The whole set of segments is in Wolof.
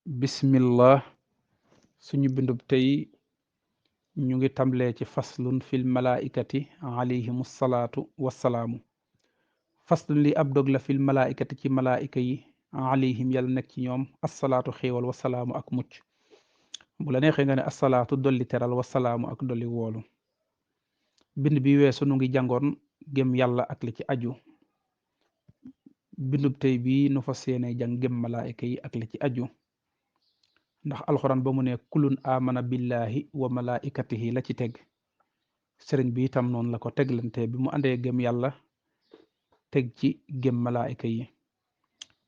bismillah suñu bindub tey ñu ngi tàmbalee ci faslun fil malaikati alayhimu salaatu wassalaamu faslun li ab dog la fil malaikati ci malaika yi alayhim yàlla nekk ci ñoom assalaatu xéewal wasalaamu ak mucc bu la neexee nga ne assalaatu dolli teral wasalaamu ak dolli woolu bind bi weesu nu ngi jàngoon gëm yàlla ak li ci aju bindub tey bi nu fas yéene jàng gëm malaika yi ak li ci aju ndax alxuraan ba mu ne kulun amana billahi wa malaikatihi la ci teg sëriñ bi itam noonu la ko teglante bi mu àndee gëm yàlla teg ci gëm malaayika yi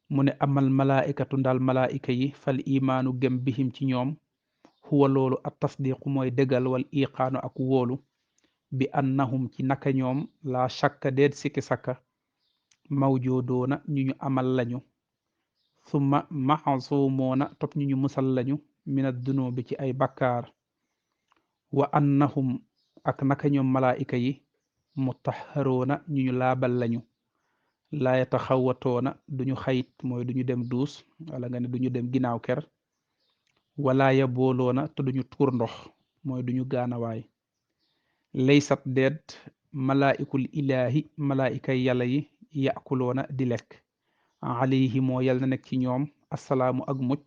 mu ne amal malaayikatu ndaal malaayika yi fal imaanu gëm bihim ci ñoom huwa loolu at tasdiqu mooy dëggal wal iqaanu ak wóolu bi annahum ci naka ñoom laa shakka déet sikki sakka mawjoodoona ñu amal lañu summa maxasuumoona topp ñu musal lañu minad dunubi ci ay bakkaar wa annahum ak naka ñoom malaayika yi mutahharoona ñu laabal lañu laa yataxawatoona duñu xayit mooy duñu dem duus wala nga ne duñu dem ginnaaw ker wala ya booloona te duñu tuur ndox mooy duñu gaanawaay laysat deet malaayikul ilaahi malaayika yàlla yi yakuloona di lekk alayhi moo yal na nekk ci ñoom assalaamu ak mucc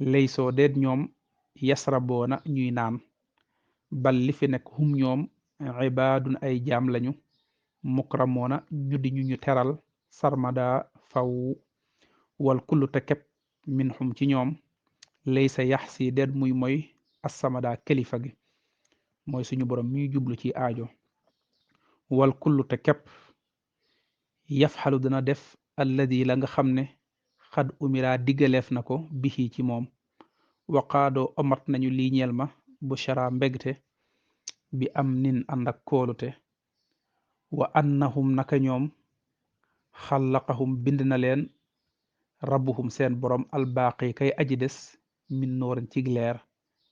laysoo deet ñoom yasraboona ñuy naan bal li fi nekk hum ñoom ibaadun ay jaam lañu mukramoona ñu di ñu teral sarmada faw wal kullu te képp min hum ci ñoom laysa yax si deet muy mooy assamada kilifa gi mooy suñu borom mi jublu ci aajo wal kullu te képp yafxalu dana def alladi la nga xam ne xad umira diggaleef na ko bihi ci moom waqaadoo omat nañu lii ñeel ma bu shara mbégte bi am nin ànd ak kóolute wa annahum naka ñoom xallaqahum bind na leen rabbuhum seen borom albaaqi kay aji des min noorin ci leer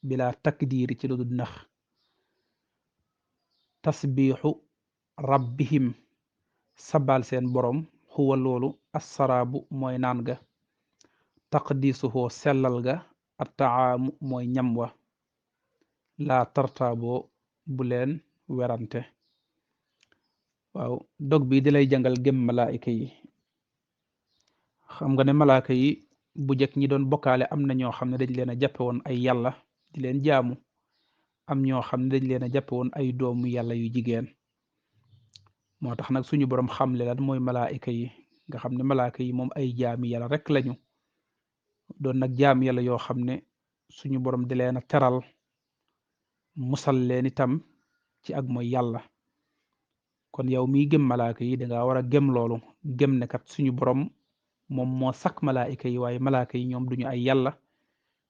bila takdiiri ci lu dul nax tasbiixu rabbihim sabal seen borom xuwa loolu assaraabu mooy naan ga taqdiisuhoo sellal ga attaamu mooy ñam wa laa tartaaboo bu leen werante waaw dog bi di lay jàngal gëm malaayika yi xam nga ne malaaka yi bu jëkk ñi doon bokkaale am na ñoo xam ne dañ leen a jàppe woon ay yàlla di leen jaamu am ñoo xam ne dañ leen a jàppe woon ay doomu yàlla yu jigéen moo tax nag suñu borom xamle lan mooy malaayika yi nga xam ne malaaka yi moom ay jaami yàlla rek lañu doon nag jaami yàlla yoo xam ne suñu borom di leen a teral musal leen itam ci ak mooy yàlla kon yow miy gëm malaaka yi danga war a gëm loolu gëm ne kat suñu borom moom moo sakk malaayika yi waaye malaaka yi ñoom duñu ay yàlla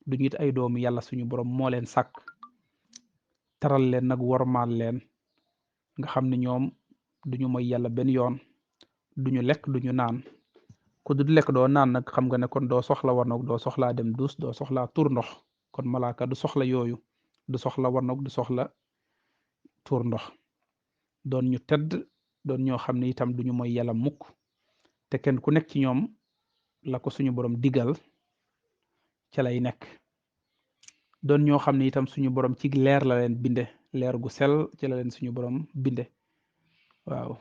duñu it ay doomu yàlla suñu borom moo leen sakk teral leen nag wormaal leen nga xam ne ñoom duñu mooy yàlla benn yoon duñu lekk duñu naan ku du lekk doo naan nag xam nga ne kon doo soxla warnoog doo soxlaa dem duus doo soxlaa tur ndox kon malaaka du soxla yooyu du soxla warnoog du soxla tur ndox doon ñu tedd doon ñoo xam ne itam duñu mooy yàlla mukk te kenn ku nekk ci ñoom la ko suñu borom digal ca lay nekk doon ñoo xam ne itam suñu borom ci leer la leen binde leer gu sell ci la leen suñu borom binde waaw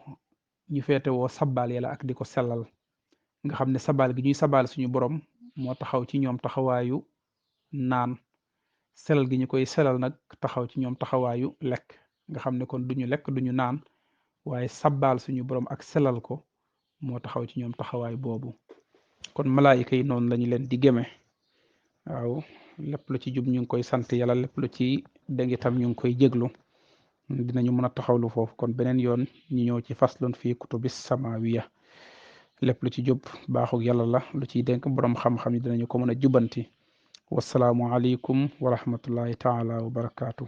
ñu feete woo sabbaal yàlla ak di ko sellal nga xam ne sabal gi ñuy sabal suñu borom moo taxaw ci ñoom taxawaayu naan selal gi ñu koy selal nag taxaw ci ñoom taxawaayu lekk nga xam ne kon duñu lekk duñu naan waaye sabal suñu borom ak selal ko moo taxaw ci ñoom taxawaay boobu kon malaayika yi noonu lañu leen di géme waaw lépp lu ci jub ñu ngi koy sant yàlla lépp lu ci dégg itam ñu ngi koy jéglu dinañu mën a taxawlu foofu kon beneen yoon ñu ñëw ci faslun fii kutubis samawiya lépp lu ci jub baaxug yàlla la lu ciy dénk borom xam-xam yi dinañu ko mën a jubanti wasalaamu aleykum wa rahmatullahi taala wa barakaatu.